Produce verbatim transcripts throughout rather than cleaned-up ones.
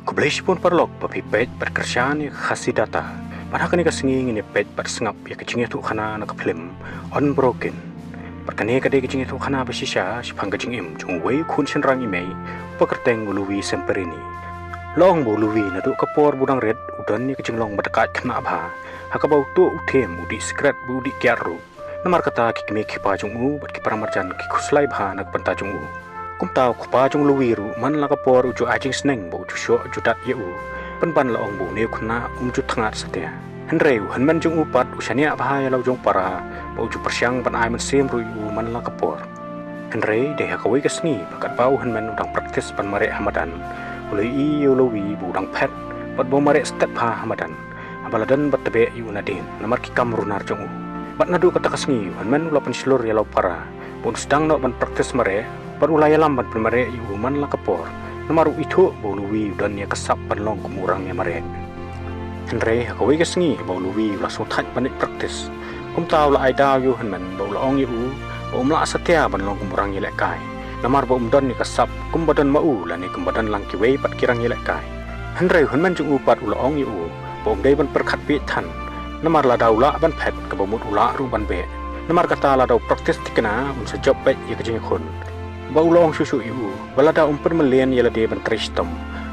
Khublei shibun paralok ba phi peit bad kyrshan ïa ka Khasi Data. Bad ha kane ka sngi ngin ïa peit bad sngap ïa ka jingïathuhkhana na ka phlim Unbroken. Bad kane ka dei ka jingïathuhkhana ba shisha shaphang ka jingim jong uwei u khun shynrang i mei ba kyrteng u Louis Semperini. La ong ba u Louis naduh ka por ba u dang rit u don ïa ka jinglong ba dakaid khynnah bha, ha kaba u tuh u thiem, u dih sikret bad u dih kiad ruh. Namar kata ki kmie ki kpa jong u bad ki paramarjan ki khuslai bha na ka bynta jong u. Kumta u kpa jong u Louis ruh man la ka por u ju ai jingsneng ba u ju shoh ju dat ïa u, pynban la ong ba une u khynnah um ju thngat satia. Hynrei u hynmen jong u pat u shaniah bha ïa la u jong para, ba u ju pyrshang ban ai mynsiem ruh ïa u man la ka por. Hynrei dei ha kawei ka sngi ba katba u hynmen u dang praktis ban mareh ha madan, u la ïohi ïa u Louis ba u dang phet bad ba u mareh stet bha ha madan, haba la don ba tbeh ïa u nadien namar ki kam runar jong u. Bad naduh kata ka sngi u hynmen u la pynshlur ïa la u para ba un sdang noh ban praktis mareh, bad u la ïalam ban pynmareh ïa u man la ka por, namar u ithuh ba u Louis u don ïa ka sap ban long kum u rang ïamareh. Hynrei ha kawei ka sngi ba u Louis u la sngewthait ban leit praktis, kumta u la ai daw ïa u hynmen ba u la ong ïa u ba um lah satia ban long kum u rang ïalehkai, namar ba um don ïa ka sap kumba don ma u lane kumba don lang kiwei pat ki rang ïalehkai. Hynrei u hynmen jong u pat u la ong ïa u ba um dei ban pyrkhat bieit than, namar lada u lah ban phet kaba mut u lah ruh ban beh. Namar kata lada u praktis thikna un sa jop beit ïa ka jingïakhun. Ba u la ong shuh shuh ïa u ba lada um pynmlien ïa lade ban trei shitom,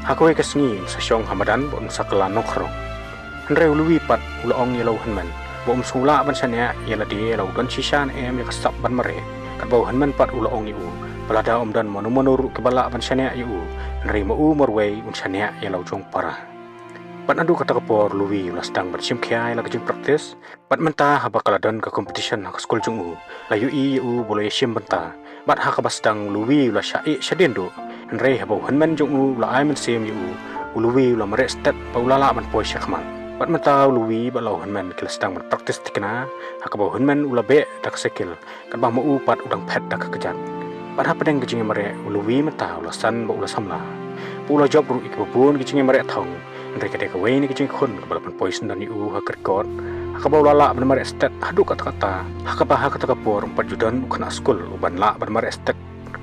ha kawei ka sngi un sa shong ha madan bad un sa kylla nongkhrong. Hynrei u Louis pat u la ong ïa la u hynmen ba um sngewlah ban shaniah ïa lade la u don shisha ne em ïa ka sap ban mareh. Katba u hynmen pat u la ong ïa u ba lada um don mano mano ruh kiba lah ban shaniah ïa u, hynrei ma u marwei un shaniah ïa la u jong para. Bad naduh kata ka por u Louis u la sdang ban shim khia ïa la ka jingpraktis. Bad mynta haba ka la don ka competition ha ka skul jong u, la ïohi ïa u ba u la ïashim bynta. Bad ha kaba sdang u Louis u la shah ïeh shadien duh. Hynrei haba u hynmen jong u u la ai mynsiem ïa u, u Louis u la mareh stet ba u la lah ban poi shakhmat. Bad mynta u Louis bad la u hynmen ki la sdang ban praktis thikna, ha kaba u hynmen u la beh da ka saikel, katba ma u pat u dang phet da ka kjat. Bad hapdeng ka jingïamareh u Louis mynta u la san ba u la samla, ba u la jop ruh ïa kiba bun ki jingïamareh thong. Hynrei ka dei kawei na ki jingïakhun kaba la pynpoi syndon ïa u ha ka record, ha kaba u la lah ban mareh stet haduh katta katta, ha kaba ha kata ka por um pat ju don u khynnah skul uban lah ban mareh stet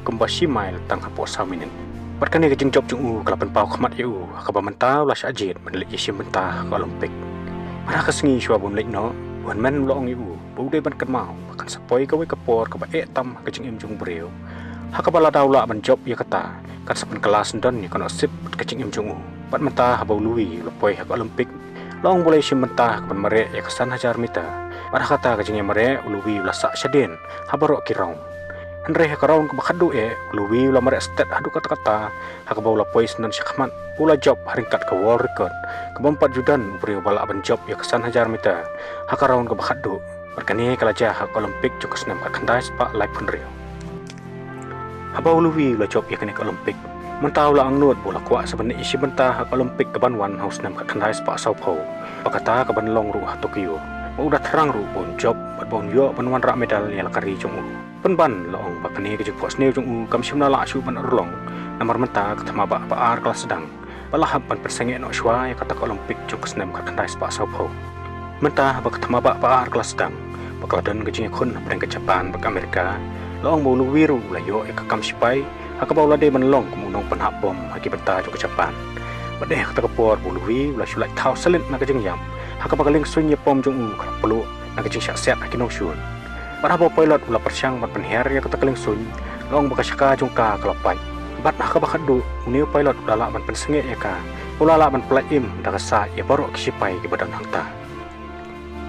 kumba shi mail tang hapoh saw minit. Bad kane ka jingjop jong u ka la pynpaw khmat ïa u, ha kaba mynta u la shah jied ban leit ïashim bynta ha ka Olympic. Bad ha ka sngi shuwa ba un leit noh, u hynmen u la ong ïa u ba u dei ban kynmaw ba kan sa poi kawei ka por kaba eh tam ha ka jingim jong u briew, ha kaba lada u lah ban jop ïa kata, kan sa pynkylla syndon ïa ka nusip bad ka jingim jong u. Bad mynta haba u Louis u la poi ha ka Olympic, la ong ba u la ïashim bynta ha kaban mareh ïa ka san hajar meter. Bad ha kata ka jingïamareh u Louis u la sah shadien ha baroh ki round. Hynrei ha ka round kaba khatduh eh u Louis u la mareh stet haduh katta katta, ha kaba u la poi syndon shakhmat, u la jop ha ryngkat ka world record, kaba ym pat ju don u briew ba lah ban jop ïa ka san hajar meter ha ka round kaba khatduh. Bad kane ka la jia ha ka Olympic jong ka snem khatkhyndai spah laiphew hynriew. Haba u Louis u la jop ïa kane ka Olympic, mynta u la angnud ba u la kwah sa ban leit ïashim bynta ha ka Olympic kaban wan ha u snem khatkhyndai spah sawphew, ba kata kaban long ruh ha Tokyo. Ba u da thrang ruh ba un jop bad ba un ïoh ban wanrah medal ïa la ka ri jong u. Pynban la ong ba kane ka jingphohsniew jong u kam shym la lah shuh ban urlong, namar mynta ka thma bah ba ar ka la sdang. Ba la hap ban pynsangeh noh shuwa ïa kata ka Olympic jong ka snem khatkhyndai spah sawphew. Mynta haba ka thma bah ba ar ka la sdang, ba ka la don ka jingïakhun hapdeng ka Japan bad ka Amerika, la ong ba u Louis ruh u la ïoh ïa ka kam sipai, ha kaba u la dei ban long kum u nongpynhap bom ha ki bynta jong ka Japan. Bad eh ha kata ka por ba u Louis u la shu lait thaw slit na ka jingïap, ha kaba ka liengsuiñ ïapom jong u ka la pluh na ka jingshah siat ha ki nongshun. Bad haba u pilot u la pyrshang ban pynhiar ïa kata ka liengsuiñ, la ong ba ka shaka jong ka ka la pait. Bad ha kaba khatduh une u pilot u la lah ban pynsangeh ïa ka, u la lah ban pyllait im da ka sah ïa baroh ki sipai kiba don hangta.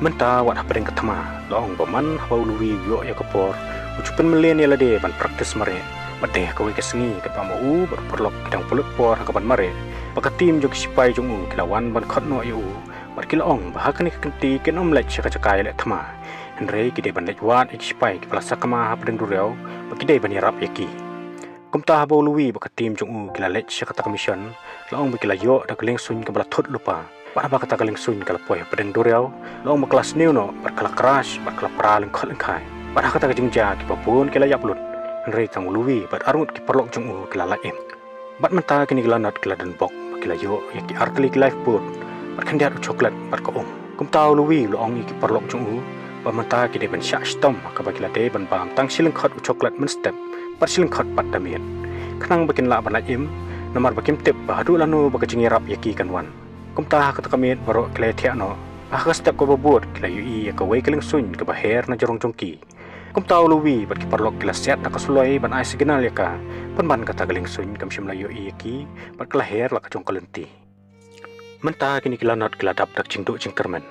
Mynta wat hapdeng ka thma, la ong ba man haba u Louis u ïoh ïa ka por, u ju pynmlien ïa lade ban praktis mareh. Bad dei ha kawei ka sngi katba ma u bad u paralok ki dang pynlut por ha kaban mareh, ba ka team jong ki sipai jong u ki la wan ban khot noh ïa u, bad ki la ong ba ha kane ka kynti kin ym leit sha ka jaka ïaleh thma. Hynrei ki dei ban leit wad ïa ki sipai kiba la sakma hapdeng duriaw, ba ki dei ban ïarap ïa ki. Kumta haba u Louis bad ka team jong u ki la leit sha kata ka mission, la ong ba ki la ïoh da ka liengsuiñ kaba la thut lypa. Bad haba kata ka liengsuiñ ka la poi hapdeng duriaw, la ong ba ka la sniew noh bad ka la crash bad ka la pra lyngkhot lyngkhai. Bad ha kata ka jingjia kiba bun ki la ïap lut. Hynrei tang u Louis bad arngut ki paralok jong u ki la lait im. Bad mynta kine ki lanot ki la don bok, ba ki la ïoh ïa ki artylli ki lifeboat, bad khyndiat u chocolate bad ka um. Kumta u Louis u la ong ïa ki paralok jong u ba mynta ki dei ban shah shitom ha kaba ki la dei ban bam tang shi lyngkhot u chocolate mynstep, bad shi lyngkhot pat da miet, khnang ba kin lah ban lait im, Namar ba kim tip ba haduh lano ba ka jingïarap ïa ki kan wan. Kumta ha kata ka miet baroh ki la ïathiah noh. Ha ka step kaba bud ki la ïohi ïa kawei ka liengsuiñ kaba her na jrong jong ki. Kumta u Louis bad ki paralok ki la siat da ka suloi ban ai signal ïa ka. Pynban kata ka liengsuiñ kam shym la ïohi ïa ki bad ka la her la ka jong ka lynti. Mynta kine ki lanot ki la dap da ka jingduh jingkyrmen.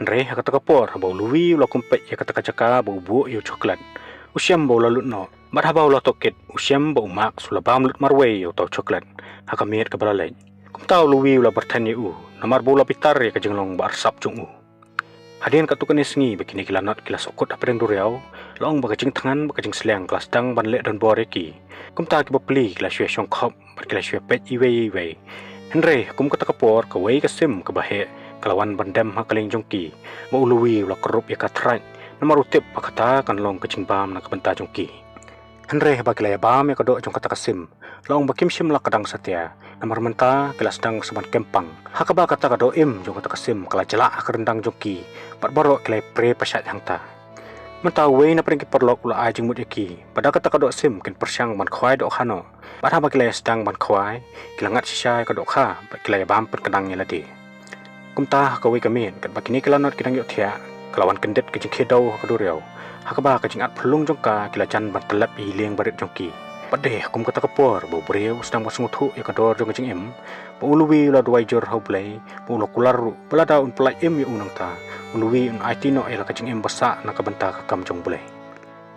Hynrei ha kata ka por haba u Louis u la kum peit ïa kata ka jaka ba u buh ïa u chocolate, u shem ba u la lut noh. Bad haba u la tohkit, u shem ba u Max u la bam lut marwei ïa uta u chocolate ha ka miet kaba la leit. Kumta u Louis u la byrthen ïa u namar ba u la bitar ïa ka jinglong ba arsap jong u. Hadien katto katne sngi ba kine ki lanot ki la sahkut hapdeng duriaw, la ong ba ka jingthngan bad ka jingsliang ka la sdang ban leh donbor ïa ki. Kumta ki bapli ki la shu ïa shong khop bad ki la shu ïa peit iwei ïa iwei. Hynrei ha kum kata ka por kawei ka sim kaba heh ka la wan ban dem ha ka lieng jong ki. Ba u Louis u la kyrduh ïa ka thraid namar u tip ba kata kan long ka jingbam na ka bynta jong ki. Hynrei haba ki la ïa bam ïa ka doh jong kata ka sim, la ong ba kim shym la kdang satia. Namar mynta ki la sdang sa ban kempang. Ha kaba kata ka doh im jong kata ka sim ka la jlah ha ka ryndang jong ki bad baroh ki la ïa pre pashait hangta. Mynta uwei na pdeng ki paralok u la ai jingmut ïa ki ba da kata ka doh sim kin pyrshang ban khwai dohkha noh. Bad haba ki la ïa sdang ban khwai, ki la ngat shisha ïa ka dohkha bad ki la ïa bam pynkdang ïa lade. Kumta ha kawei ka miet katba kine ki lanot ki dang ïohthiah, ka la wan kyndit ka jingkhie dew ha ka duriaw. Ha kaba ka jingat phyllung jong ka ki la jan ban tyllep ïa i lieng barit jong ki. Bad dei ha kum kata ka por ba u briew u sdang ban sngewthuh ïa ka dor jong ka jingim, ba u Louis u la duwai jur ha U Blei, ba u la kular ruh ba lada un pyllait im ïa u nangta, u Louis un aiti noh ïa la ka jingim ba sah na ka bynta ka kam jong U Blei.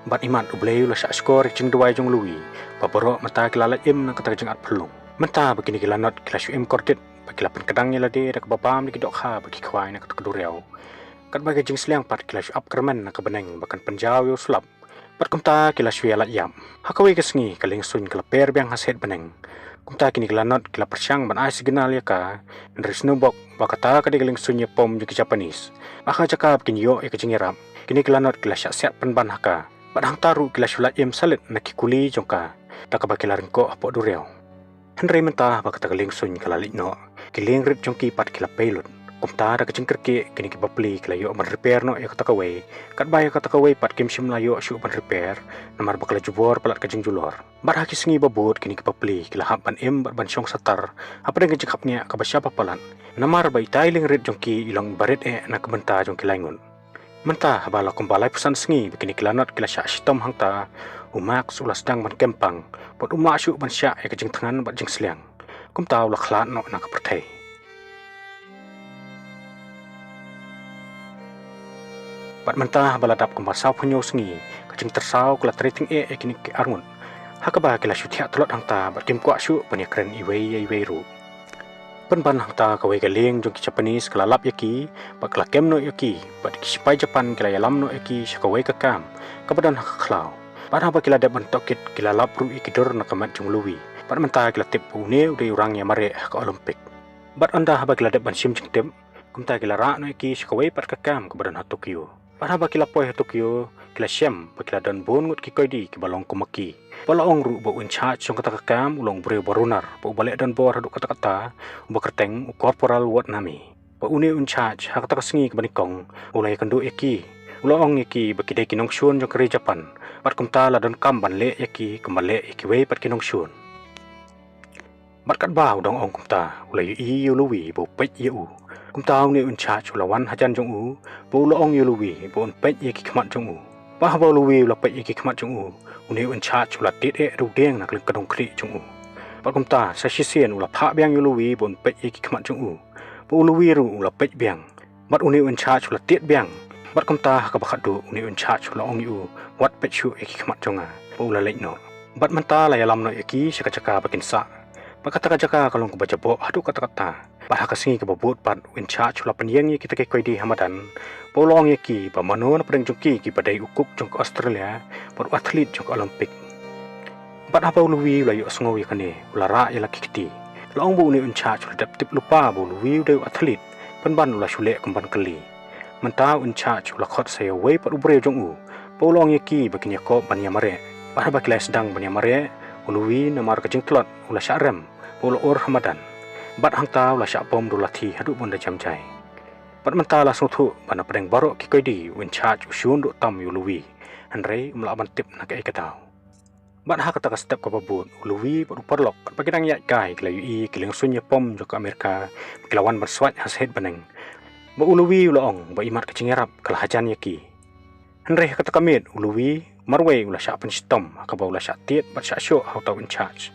Bad imat U Blei u la shah shkor ïa ka jingduwai jong u Louis, ba baroh mynta ki la lait im na kata ka jingat phyllung. Mynta ba kine ki lanot ki la shu im kordit, ba ki la pynkdang ïa lade da kaba bam da ki dohkha ba ki khwai na kata ka duriaw. Katba ka jingsliang pat ki la shu ap kyrmen na ka bneng ba kan pynjaw ïa u slap. Bad kumta ki la shu ïa lait ïap. Ha kawei ka sngi ka liengsuiñ ka la per biang ha shet bneng. Kumta kine ki lanot ki la pyrshang ban ai signal ïa ka, hynrei sngewbok ba kata ka dei ka liengsuiñ ïapom jong ki Japanese. Ba ha ka jaka ba kin ïoh ïa ka jingïarap, kine ki lanot ki la shah siat pynban ha ka. Bad hangta ruh ki la shu lait im salit na ki kuli jong ka, da kaba ki la ryngkoh hapoh duriaw. Hynrei mynta ba kata ka liengsuiñ ka la leit noh, ki lieng rit jong ki pat ki la pei lut. Kumta da ka jingkyrkieh kine ki bapli ki la ïoh ban repair noh ïa kata kawei, katba ïa kata kawei pat kim shym la ïoh shuh ban repair, namar ba ka la jubor palat ka jingjulor. Bad ha ki sngi ba bud kine ki bapli ki la hap ban im bad ban shong satar hapdeng ka jingkhapngiah kaba shaba palat. Namar ba itai lieng rit jong ki i long barit eh na ka bynta jong ki laingut. Mynta haba la kumba laiphew san sngi ba kine ki lanot ki la shah shitom hangta, u Max u la sdang ban kempang, bad um lah shuh ban shah ïa ka jingthngan bad jingsliang. Kumta u la khlad noh na ka pyrthei. Bad mynta haba la dap kumba sawphew hynñiew sngi, ka jingtyrsaw ka la trei tyngeh ïa kine ki arngut. Ha kaba ki la shu thiah tlot hangta bad kim kwah shuh ban ïakren iwei ïa iwei ruh. Pynban hangta kawei ka lieng jong ki Japanese ka la lap ïa ki, bad ka la kem noh ïa ki, bad ki shipai Japan ki la ïalam noh ïa ki sha kawei ka kam kaba don ha ka khlaw. Bad haba ki la dep ban tohkit ki la lap ruh ïa ki dur na ka met jong u Louis. Bad mynta ki la tip ba une u dei u rang ïamareh ha ka Olympic. Bad ynda haba ki la dep ban shim jingtip, kumta ki la rah noh ïa ki sha kawei pat ka kam kaba don ha Tokyo. Bad haba ki la poi ha Tokyo, ki la shem ba ki la don bun ngut ki koidi kiba long kum ma ki. Ba la ong ruh ba u in charge jong kata ka kam u long u briew ba runar, ba uba leh donbor haduh katta katta, uba kyrteng u Corporal Watanabe. Ba une u in charge ha kata ka sngi kaba nyngkong u la ïakynduh ïa ki. U la ong ïa ki ba ki dei ki nongshun jong ka ri Japan, bad kumta la donkam ban leh ïa ki kumba leh ïa kiwei pat ki nongshun. Bad katba u dang ong kumta, u la ïohi ïa u Louis ba u peit ïa u. Kumta une u in charge u la wan hajan jong u, ba u la ong ïa u Louis ba un peit ïa ki khmat jong u. Bad haba u Louis u la peit ïa ki khmat jong u, une u in charge u la tied eh da u dieng na ka lyngkadong khlieh jong u. Bad kumta sa shisien u la phah biang ïa u Louis ba un peit ïa ki khmat jong u. Bad u Louis ruh u la peit biang. Bad une u in charge u la tied biang. Bad kumta ha kaba khatduh une u in charge u la ong ïa u, wat peit shuh ïa ki khmat jong nga. Bad u la leit noh. Bad mynta la ïalam noh ïa ki sha ka jaka ba kin sah. Bad kata ka jaka ka long kaba jaboh haduh katta katta. Bad ha ka sngi kaba bud pat u in charge u la pynïeng ïa kita ki koidi ha madan. Bad u la ong ïa ki ba mano na pdeng jong ki kiba dei u cook jong ka Australia bad u athlete jong ka Olympic. Bad haba u Louis u la ïohsngew ïa kane, u la rah ïa la ki kti. La ong ba une u in charge u la dep tip lypa ba u Louis u dei u athlete, pynban u la shu leh kum ban kylli. Mynta u in charge u la khot sa ïa uwei pat u briew jong u, ba u la ong ïa ki ba kin ïakop ban ïamareh. Bad haba ki la sdang ban ïamareh, u Louis namar ka jingtlot u la shah rem, ba u la ur ha madan. Bad hangta u la shah bom da u lathi haduh ba un da jam jai. Bad mynta la sngewthuh ba na pdeng baroh ki koidi u in charge u shun duh tam ïa u Louis. Hynrei um lah ban tip na kaei ka daw. Bad ha kata ka step kaba bud, u Louis bad u paralok, katba ki dang ïaid kai, ki la ïohi ïa ki liengsuiñ ïapom jong ka Amerika ba ki la wan ban swait ha sahit bneng. Bad u Louis u la ong ba imat ka jingïarap ka la hajan ïa ki. Hynrei ha kata ka miet u Louis marwei u la shah pynshitom ha kaba u la shah tied bad shah shoh ha uta u in charge.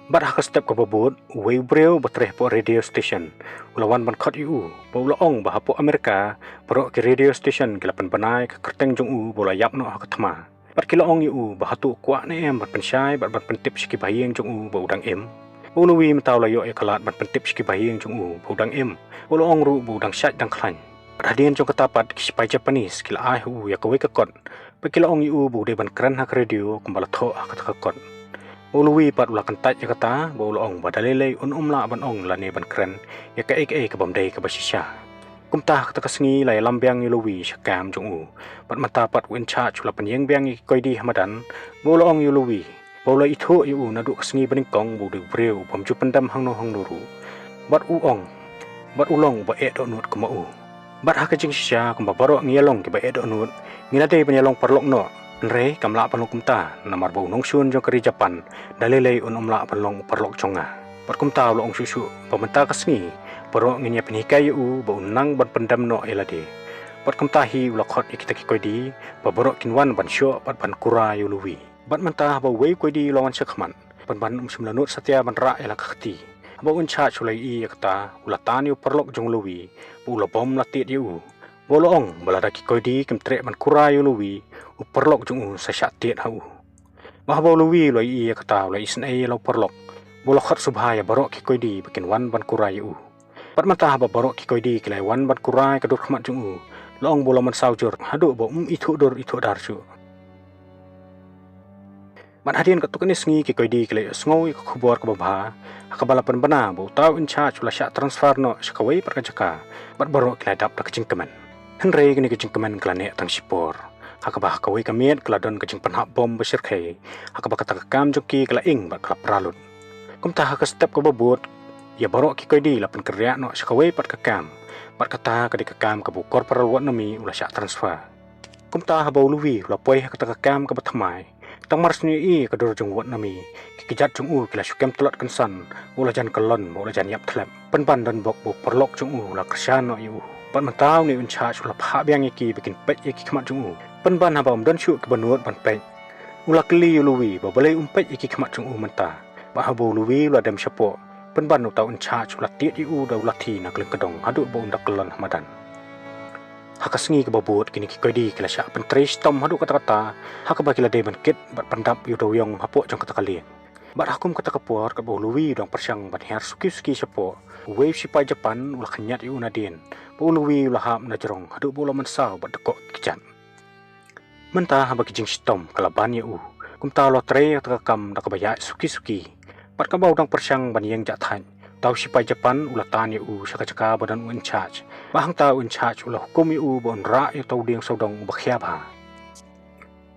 Bad ha ka step kaba bud, uwei u briew ba trei hapoh radio station u la wan ban khot ïa u, bad u la ong ba hapoh Amerika baroh ki radio station ki la pynbna ïa ka kyrteng jong u ba u la ïap noh ha ka thma. Bad ki la ong ïa u ba hato u kwah ne em ban pynshai bad ban pyntip sha ki bahaïing jong u ba u dang im. Bad u Louis mynta u la ïoh ïa ka lad ban pyntip sha ki bahaïing jong u ba u dang im, bad u la ong ruh ba u dang shait dang khlaiñ. Bad hadien jong kata pat, ki shipai Japanese ki la ai ha u ïa kawei ka kot, bad ki la ong ïa u ba u dei ban kren ha ka radio kumba la thoh ha kata ka kot. Bad u Louis pat u la kyntait ïa kata, bad u la ong ba da lei lei un ym lah ban ong lane ban kren ïa kaei kaei ka bym dei kaba shisha. Kumta ha kata ka sngi la ïalam biang ïa u Louis sha kam jong u. Bad mynta pat u in charge u la pynïeng biang ïa ki koidi ha madan, bad u la ong ïa u Louis ba u la ithuh ïa u naduh ka sngi banyngkong ba u dei u briew u bym ju pyndem hangno hangno ruh. Bad u ong, bad u long uba eh dohnud kum ma u. Bad ha ka jingshisha, kumba baroh ngi ïalong kiba eh dohnud, ngi la dei ban ïalong paralok noh. Hynrei kam lah ban long kumta, namar ba u nongshun jong ka ri Japan da lei lei un ym lah ban long u paralok jong nga. Bad kumta u la ong shuh shuh ba mynta ka sngi baroh ngin ïa pynhikai ïa u ba un nang ban pyndem noh ïa lade. Bad kumta hi u la khot ïa kita ki koidi ba baroh kin wan ban shoh bad ban kura ïa u Louis. Bad mynta haba uwei u koidi u la wan sha khmat, pynban um shym la nud satia ban rah ïa la ka kti. Haba u in charge u la ïohi ïa kata, u la tan ïa u paralok jong u Louis, bad u la bom la tied ïa u. Bad u la ong ba lada ki koidi kim treh ban kura ïa u Louis, u paralok jong u sa shah tied ha u. Bad haba u Louis u la ïohi ïa kata, u la isynei ïa la u paralok, bad u la khot sngewbha ïa baroh ki koidi ba kin wan ban kura ïa u. Bad mynta haba baroh ki koidi ki la wan ban kura ïa ka dur khmat jong u, la ong ba u la mynsaw jur haduh ba um ithuh dur ithuh dar shuh. Bad hadien katto katne sngi ki koidi ki la ïohsngew ïa ka khubor kaba bha ha kaba la pynbna ba uta u in charge u la shah transfer noh sha kawei pat ka jaka, bad baroh ki la dap da ka jingkmen. Hynrei kane ka jingkmen ka la neh tang shipor, ha kaba ha kawei ka miet ka la don ka jingpynhap bom ba shyrkhei, ha kaba kata ka kam jong ki ka la ing bad ka la pra lut. Kumta ha ka step kaba bud, ïa baroh ki koidi la pynkynriah noh sha kawei pat ka kam, bad kata ka dei ka kam kaba u corporal Vietnamese u la shah transfer. Kumta haba u Louis u la poi ha kata ka kam kaba thymmai, tang mar shu ïohi ïa ka dur jong u Vietnamese, ki kjat jong u ki la shu kem tlot kynsan, bad u la jan kyllon bad u la jan ïap thlep. Pynban don bok ba u paralok jong u u la kyrshan noh ïa u. Bad mynta une u in charge u la phah biang ïa ki ba kin peit ïa ki khmat jong u. Pynban haba um don shuh kiba nud ban peit, u la kylli ïa u Louis ba balei um peit ïa ki khmat jong u mynta. Bad haba u Louis u la dem shapoh, pynban uta u in charge u la tied ïa u da u lathi na ka lyngkdong haduh ba un da kyllon ha madan. Ha ka sngi kaba bud, kine ki koidi ki la shah pyntrei shitom haduh katta katta, ha kaba ki la dei ban kit bad pyndap ïa u dewïong hapoh jong kata ka lieng. Bad ha kum kata ka por, katba u Louis u dang pyrshang ban hiar suki suki shapoh, uwei u shipai Japan u la khynñiat ïa u nadien, bad u Louis u la hap na jrong haduh ba u la mynsaw bad dkoh ki kjat. Mynta haba ki jingshitom ka la ban ïa u, kumta u la trei ïa kata ka kam da kaba ïaid suki suki. Bad katba u dang pyrshang ban ïeng jah thait, uta u shipai Japan u la tan ïa u sha ka jaka ba don u in charge. Bad hangta u in charge u la hukum ïa u ba un rah ïa uta u dieng sawdong uba khia bha.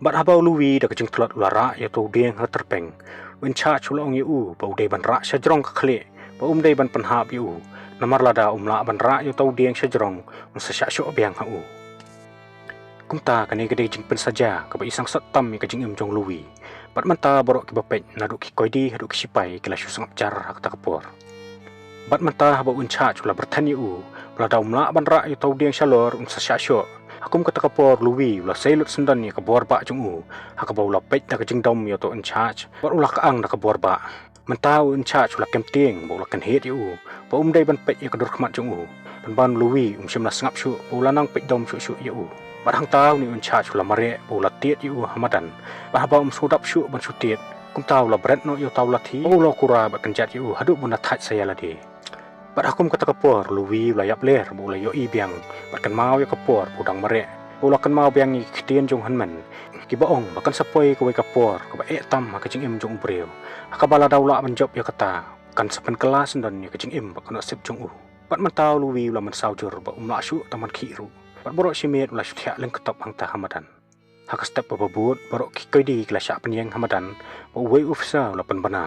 Bad haba u Louis da ka jingtlot u la rah ïa uta u dieng ha ka tyrpeng, u in charge u la ong ïa u ba u dei ban rah sha jrong ka khlieh, ba um dei ban pynhap ïa u. Namar lada um lah ban rah ïa uta u dieng sha jrong, un sa shah shoh biang ha u. Kumta kane ka dei ka jingpynsaja kaba i sangsot tam ïa ka jingim jong u Louis. Bad mynta baroh kiba peit, naduh ki koidi haduh ki shipai, ki la shu sngap jar ha kata ka por. Bad mynta haba u in charge u la byrthen ïa u ba lada um lah ban rah ïa uta u dieng shalor, un sa shah shoh. Ha kum kata ka por u Louis u la sei lut syndon ïa ka bor bah jong u, ha kaba u la peit da ka jingdom ïa uta u in charge, bad u la kyang da ka bor bah. Mynta u in charge u la kem tieng bad u la kynhied ïa u ba um dei ban peit ïa ka dur khmat jong u. Pynban u Louis um shym la sngap shuh bad u la nang peit dom shuh shuh ïa u. Bad hangta une u in charge u la mareh bad u la tied ïa u ha madan. Bad haba um shu dap shuh ban shu tied, kumta u la bret noh ïa uta u lathi bad u la kura bad kynjat ïa u haduh ba un da thait sa ïa lade. Bad ha kum kata ka por u Louis u la ïap ler bad u la ïohi biang bad kynmaw ïa ka por ba u dang mareh. Bad u la kynmaw biang ïa ki ktien jong u hynmen kiba ong ba kan sa poi kawei ka por kaba eh tam ha ka jingim jong u briew, ha kaba lada u lah ban jop ïa kata, kan sa pynkylla syndon ïa ka jingim bad ka nusip jong u. Bad mynta u Louis u la mynsaw jur ba um lah shuh tang ban khih ruh. Bad baroh shimet u la shu thiah lyngkotop hangta ha madan. Ha ka step kaba bud, baroh ki koidi ki la shah pynïeng ha madan, bad uwei u officer u la pynbna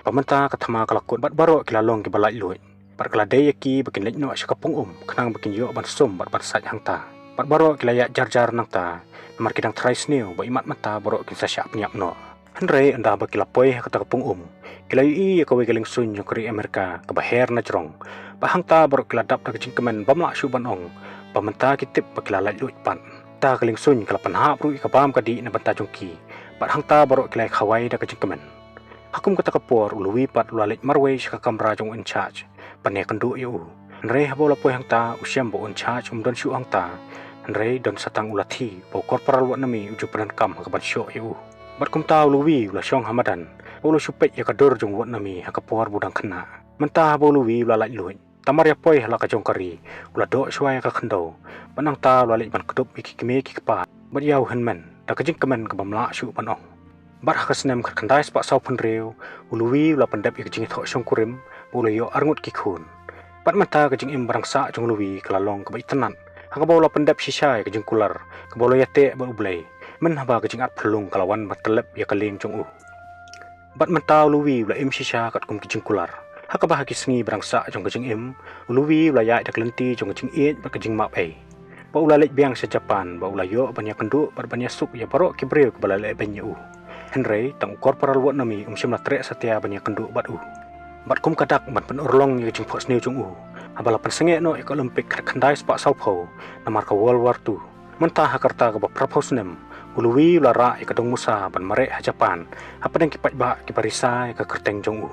ba mynta ka thma ka la kut bad baroh ki la long kiba laitluid. Bad ka la dei ïa ki ba kin leit noh sha ka pung um khnang ba kin ïoh ban sum bad ban sait hangta. Bad baroh ki la ïaid jar jar nangta, namar ki dang tharai sniew ba imat mynta baroh kin sa shah pynïap noh. Hynrei ynda ba ki la poi ha kata ka pung um, ki la ïohi ïa kawei ka liengsuiñ jong ka ri Amerika kaba her na jrong. Bad hangta baroh ki la dap da ka jingkmen bym lah shuh ban ong ba mynta ki tip ba ki la laitluid pat. Ta ka liengsuiñ ka la pynhap ruh ïa ka bam ka dih na bynta jong ki. Bad hangta baroh ki la ïa khawai da ka jingkmen. Ha kum kata ka por u Louis pat u la leit marwei sha ka kamra jong u in-charge ban ïakynduh ïa u. Hynrei haba u la poi hangta u shem ba u in-charge um don shuh hangta. Hynrei don sa tang u lathi ba u corporal Watnami u ju pyndonkam ha kaban shoh ïa u. Bad kumta u Louis u la shong ha madan bad u la shu peit ïa ka dur jong u Watnami ha ka por ba u dang khynnah. Mynta haba u Louis u la laitluid, tamar ïa poi ha la ka jong ka ri, u la doh shuwa ïa ka khyndew. Bad nangta u la leit ban kdup ïa ki kmie ki kpa bad ïa u hynmen da ka jingkmen ka bym lah shuh ban ong. Bad ha ka snem khatkhyndai spah sawphew hynriew u Louis u la pyndep ïa ka jingïathoh shongkurim bad u la ïoh arngut ki khun. Bad mynta ka jingim ba dang sah jong u Louis ka la long kaba itynnad ha kaba u la pyndep shisha ïa ka jingkular kaba u la ïateh bad U Blei. Mynhaba ka jingat phyllung ka la wan ban tyllep ïa ka lieng jong u. Bad mynta u Louis u la im shisha katkum ki jingkular. Ha kaba ha ki sngi ba dang sah jong ka jingim, u Louis u la ïaid da ka lynti jong ka jingïeit bad ka jingmap ei. Ba u la leit biang sha Japan ba u la ïoh ban ïakynduh bad ban ïasuk ïa baroh ki briew kiba la lehbeiñ ïa u. Hynrei tang u corporal Watnami um shym la treh satia ban ïakynduh bad u. Bad kum ka dak ban pynurlong ïa ka jingphohsniew jong u, haba la pynsangeh noh ïa ka Olympic khatkhyndai spah sawphew namar ka World War Two. Mynta ha ka rta kaba phraphew snem u Louis u la rah ïa ka dong musa ban mareh ha Japan hapdeng ki paidbah kiba risa ïa ka kyrteng jong u.